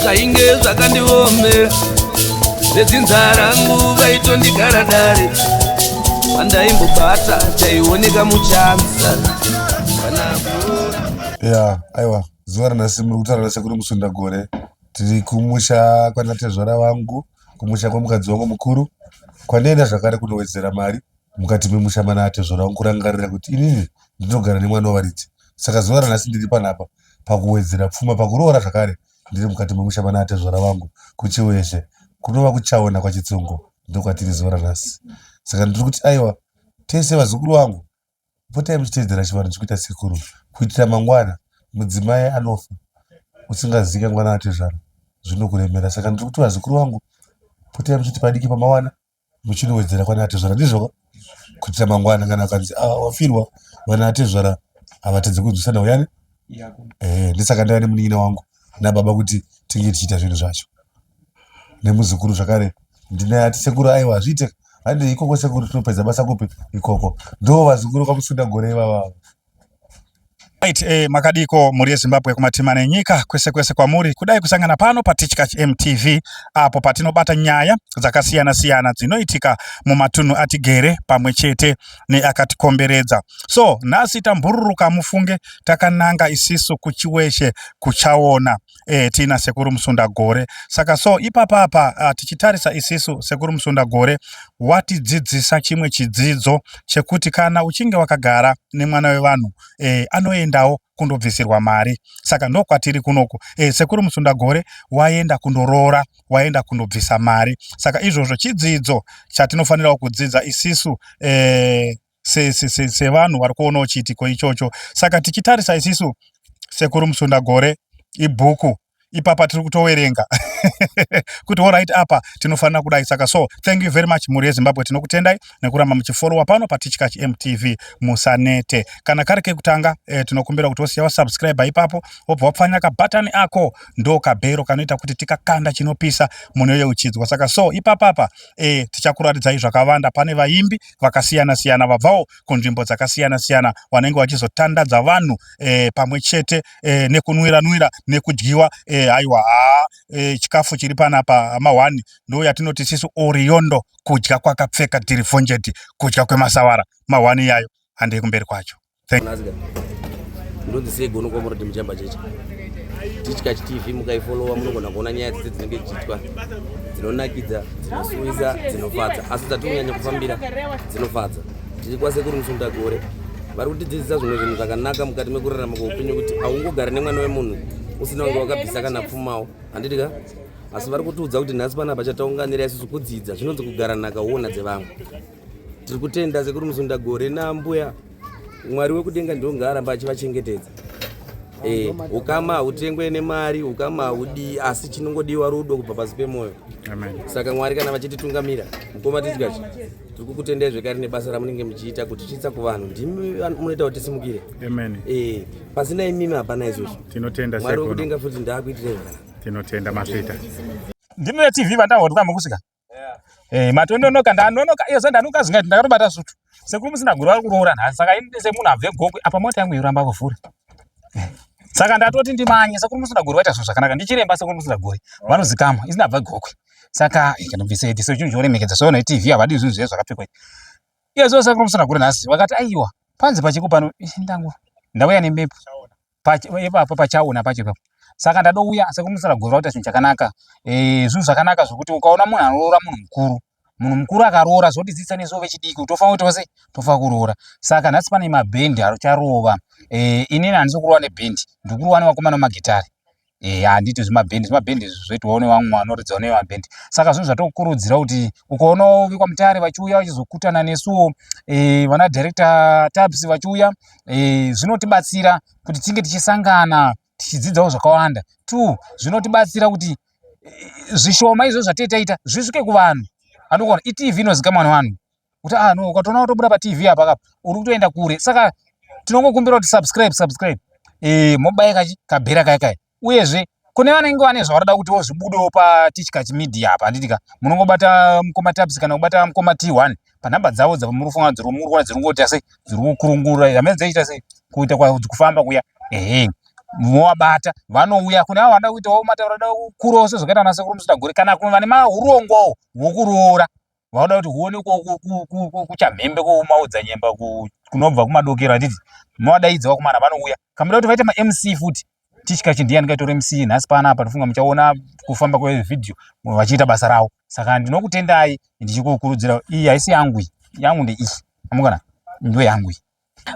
Zvainge zvakandiomera, vedzinza rangu vaitondigara dare, pandaimbobata chaioneka muchanza kana Ya, aiwa, zuva ranhasi muri kutaura nasekuru Musundagore. Tiri kumusha kwanatezvara vangu, kumusha kwemukadzi wangu mukuru, kwandaenda zvakare kunowedzera mari mukati memusha mana atezvara vangu, kurangarira kuti inini ndinogara nemwana wevaridzi. Saka zuva ranhasi ndiri panapa pakuwedzera pfuma, pakuroora zvakare. Ndiri mukati memusha mana atezvara vangu kuChiweshe, kunova kuChaona kwaChitsungo, ndokwatiri zuva ranhasi. Saka ndiri kuti aiwa, tese vazukuru vangu, potai muchiteedzera chivanhu chikuita sekuru, kuitira mangwana mudzimai anofa usingazivi mwana atezvara, zvinokuremera. Saka ndiri kuti vazukuru vangu, potai muchiti padiki pamawana muchinowedzera kwana atezvara, ndizvo kuitira mangwana kana akanzi ah, wafirwa, vana atezvara havatadze kunzwisana uyani. Ndisaka ndaiva nemunin'ina wangu nababa kuti tinge tichiita zvinhu zvacho nemuzukuru zvakare. Ndinaye ati sekuru, aiwa, hazviite, handi ikoko sekuru, tinopedza basa kupi ikoko. Ndo vazukuru kwamusunda gore ivava. Right, makadiko mhuri yeZimbabwe kumatima nenyika kwese kwese kwamuri kudai kusangana pano paTichkach MTV apo patinobata nyaya dzakasiyana siyana dzinoitika mumatunhu atigere pamwe chete neakatikomberedza. So nhasi tambururuka mufunge takananga isisu kuChiweshe kuChaona tiina Sekuru Musundagore. Saka so ipapapa tichitarisa isisu Sekuru Musundagore watidzidzisa chimwe chidzidzo chekuti kana uchinge wakagara nemwana wevanhu anoendawo kundobvisirwa mari. Saka ndokwatiri kunoku Sekuru Musundagore waenda kundoroora, waenda kundobvisa mari. Saka izvozvo chidzidzo chatinofanirawo kudzidza isisu sevanhu vari kuonawo chiitiko ichocho. Saka tichitarisa isisu Sekuru Musundagore ibhuku ipapa tiri kutowerenga kuti alright, apa tinofanira kudai. Saka so thank you very much mhuri yeZimbabwe, tinokutendai nekuramba muchifolowa pano paTichkach MTV. Musanete kana kari kekutanga tinokumbira kuti wosiya wasubscribe ipapo, wobva wapfanya kabhatani ako, ndo kabhero kanoita kuti tikakanda chinopisa munoyeuchidzwa. Saka so ipapapa tichakuratidzai zvakawanda. Pane vaimbi vakasiyana siyana vabvawo kunzvimbo dzakasiyana siyana vanenge vachizotandadza vanhu pamwe chete nekunwira nwira nekudyiwa. Aiwa haa, chikafu chiri panapa ma1 ndo yatinoti sisu oriondo, kudya kwakapfeka dhirifonjeti, kudya kwemasawara ma1 iyayo. Handei kumberi kwacho. Ndonzi sei gono kwamuroti muchamba cheche Tichkach TV, mukaifolowa munogona kuona nyaya dzese dzinenge dzichiitwa, dzinonakidza, dzinosuwisa, dzinofadza, asi dzatonyanya kufambira dzinofadza. Tiri kwasekuru Musundagore, vari kutidzidzisa zvimwe zvinhu zvakanaka mukati mekurarama kweupenyu, kuti haungogara nemwana wemunhu usina kunge wakabvisa kana pfumawo, handiti ka? Asi vari kutiudza kuti nhasi panapa chataunganira isusu kudzidza zvinonzi kugara nhaka uona dzevamwe. Tiri kutenda sekuru Musundagore nambuya, Mwari wekudenga ndiwo ngaaramba achivachengetedza. Ukama hautengwe nemari, ukama haudii, asi chinongodiwa rudo kubva pasi pemwoyo. Saka Mwari kana vachititungamira, mukoma Tichkachi, tiri kukutendai zvekare nebasa ramunenge muchiita kutichinsa kuvanhu. Ndimi munoita kuti tisimukire. Pasina imimi hapana izvozvo. Tinotenda. Mwari wekudenga futi ndaakuitirei zvakanaka. Tinotenda, masvita. Ndimi veTV vandahwa mukusvika. Matononoka, ndanonoka iyo zvandanuka zvingaiti ndakatobata svutu. Sekuru Musindagore vari kuroora nhasi, saka ini semunhu abve Gokwe apa mota yangu yoramba kuvhura. Saka ndatoti ndimanye. Sekuru Musindagore vaita zvinhu zvakanaka, ndichiremba Sekuru Musindagore vanozikamwa, isi ndabva Gokwe. Saka kana bvise ediso chinhu chinoremekedza so neTV havadi zvinhu zviye zvakapfekwa. Iye zo Sekuru Musindagore nhasi vakati aiwa, panze pachiko pano ndangu ndauya nemepu ipapo pachaona pacho ipapo. Saka ndadouya Sekuru Musindagore vakuita chinhu chakanaka, zvinhu zvakanaka zvokuti ukaona munhu anoroora munhu mukuru, munhu mukuru akaroora zvotidzidzisa nesuwo vechidiki tofanira kuita sei, tofanira kuroora. Saka nhasi pane mabhendi acharova. Inini handisi kurova nebhendi, ndiri kurova nevakomana vemagitare. Handiti zvimabhendi, zvimabhendi izvi zvoitwawo nevamwe vanoridzawo nevamabhendi. Saka zvinhu zvatokurudzira kuti ukaonawo vekwaMutare vachiuya vachizokutana nesuwo, vana director Tabs vachiuya, zvinotibatsira kuti tinge tichisangana tichidzidzawo zvakawanda. Two, zvinotibatsira kuti zvishoma izvo zvatee taita zvisvike kuvanhu. Andikuona iTV inozikamwa nevanhu kuti ah no, ukatoona watobuda paTV apa kapa uri kutoenda kure. Saka tinongokumbira kuti subscribe, subscribe, mobaya kachi kabhera kaya kaya. Uyezve kune vanenge vane zvavanoda kuti zvibudewo paTichkach Media apa, handiti ka? Munongobata mukoma Tabs kana kubata mukoma T1 panhamba dzavo dzamuri kufunga dziri muri kuona dziri kungoita sei, dziri kukurungura hamene dzaiita sei kuita kufamba kuya. Ehe. Movabata vanouya kune avo vanoda kuitawo matauro anoda kukurawo sezvakaita ana sekuru Musundagore kana kune vane mahurongwawo hwokuroora vanoda kuti huonekwawo kuchamhembe kumaodzanyemba kunobva kumadokero handiti movadaidza vakomana vanouya. Kana muda kuti vaite maMC futi Tichkachi ndiye anenge atori MC nhasi panapa ndofunga muchaona kufamba kwevhidhiyo vachiita basa ravo. Saka ndinokutendai ndichikukurudzira iyi haisi yangu iyi yangu ndeiyi amukana ndo yangu iyi.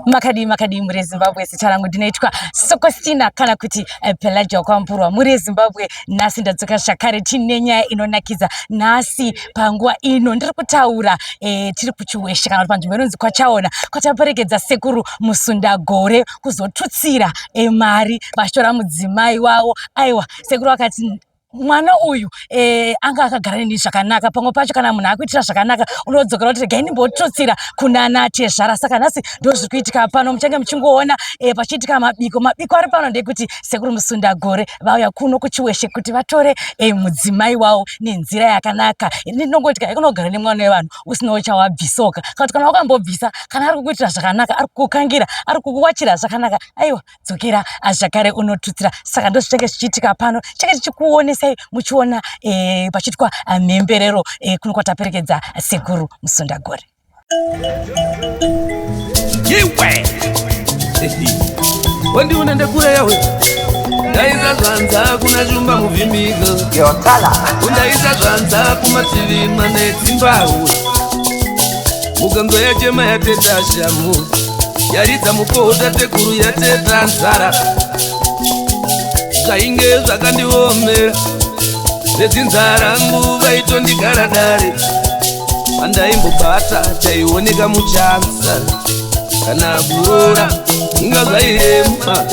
Makadii makadii mhuri yeZimbabwe, zita rangu ndinoitwa Sokostina kana kuti Pelagia Kwamburwa. Mhuri yeZimbabwe, nhasi ndadzoka zvakare tine nyaya inonakidza. Nhasi panguva ino ndiri kutaura tiri kuChiweshe kana kuti panzvimbo inonzi kwaChaona kwataperekedza sekuru Musundagore kuzotutsira mari vachitora mudzimai wavo. Aiwa, sekuru vakati mwana uyu anga akagara neni zvakanaka. Pamwe pacho kana munhu akuitira zvakanaka unodzokera kuti regai ndimbotutsira kunana tezvara. Saka nhasi ndozviri kuitika pano, muchange muchingoona pachiitika mabiko. Mabiko ari pano ndekuti sekuru Musundagore vauya kuno kuChiweshe kuti vatore mudzimai wavo nenzira yakanaka. Ndinongoti kai kunogara nemwana wevanhu usinawo chawabvisoka, kana kuti kana wakambobvisa, kana ari kukuitira zvakanaka, ari kukukangira, ari kukuwachira zvakanaka, aiwa dzokera zvakare unotutsira. Saka ndozvichange zvichiitika pano, change tichikuonesai muchiona pachiitwa mhemberero kuno kwataperekedza sekuru Musundagore. Iwe wandiona ndakura yawe ndaisa zvanza kuna shumba muvhimika undaisa zvanza kumativi mana edzimbahwe mukanzwa yachema yateta shamu yaridza mukoho tateguru yateta nzara zvainge zvakandiomera vedzinza rangu vaitondigara dare pandaimbobata chaioneka muchanza kana kuroora inga zvairema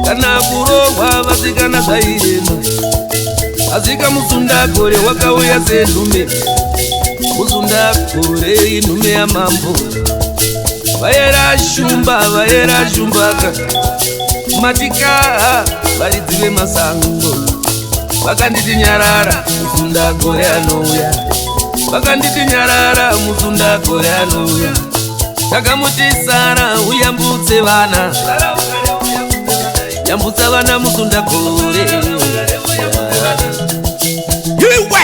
kana kurohwa vasikana zvairema asika Musundagore wakauya senhume. Musundagore inhume yamambo vayera shumba vayera shumbaka matika varidzi vemasango vakanditi nyarara Musundagore anouya vakanditi nyarara Musundagore anouya takamuti sara uyambutse vana yambutsa vana Musundagore. Iwe!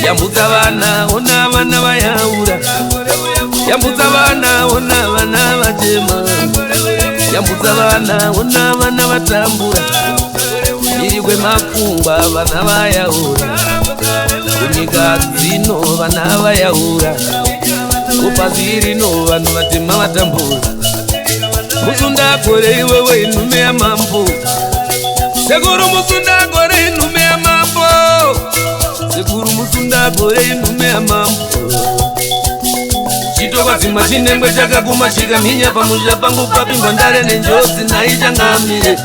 Yambutsa vana ona vana vayaura yambutsa vana ona vana vachema yambutsa vana ona vana vatambura iri kwemakungwa vana vayaura kunyika dzino vana vayaura kupasi rino vanhu vatema vatambura Musundagore iwewe inhume yamambo sekuru Musundagore inhume yamambo sekuru Musundagore inhume yamambo chitokwadzima chinengwe chakaguma chikamhinya pamusha pangu papingwa ndare nenjodzi naichangamire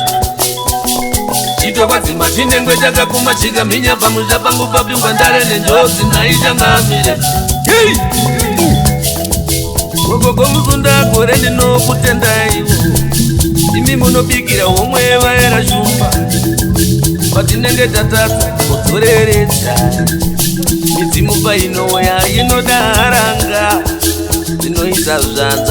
chitokwadzima chinengwe chakaguma chikamhinya pamusha pangu papingwa ndare nenjodzi naichangamire. Hey! Gogogo Musundagore ndinokutendaiwo imi munobikira homwe vaera shumba patinenge tatadza kudzoreredza midzimu painouya inoda haranga dzinoisa zvanza.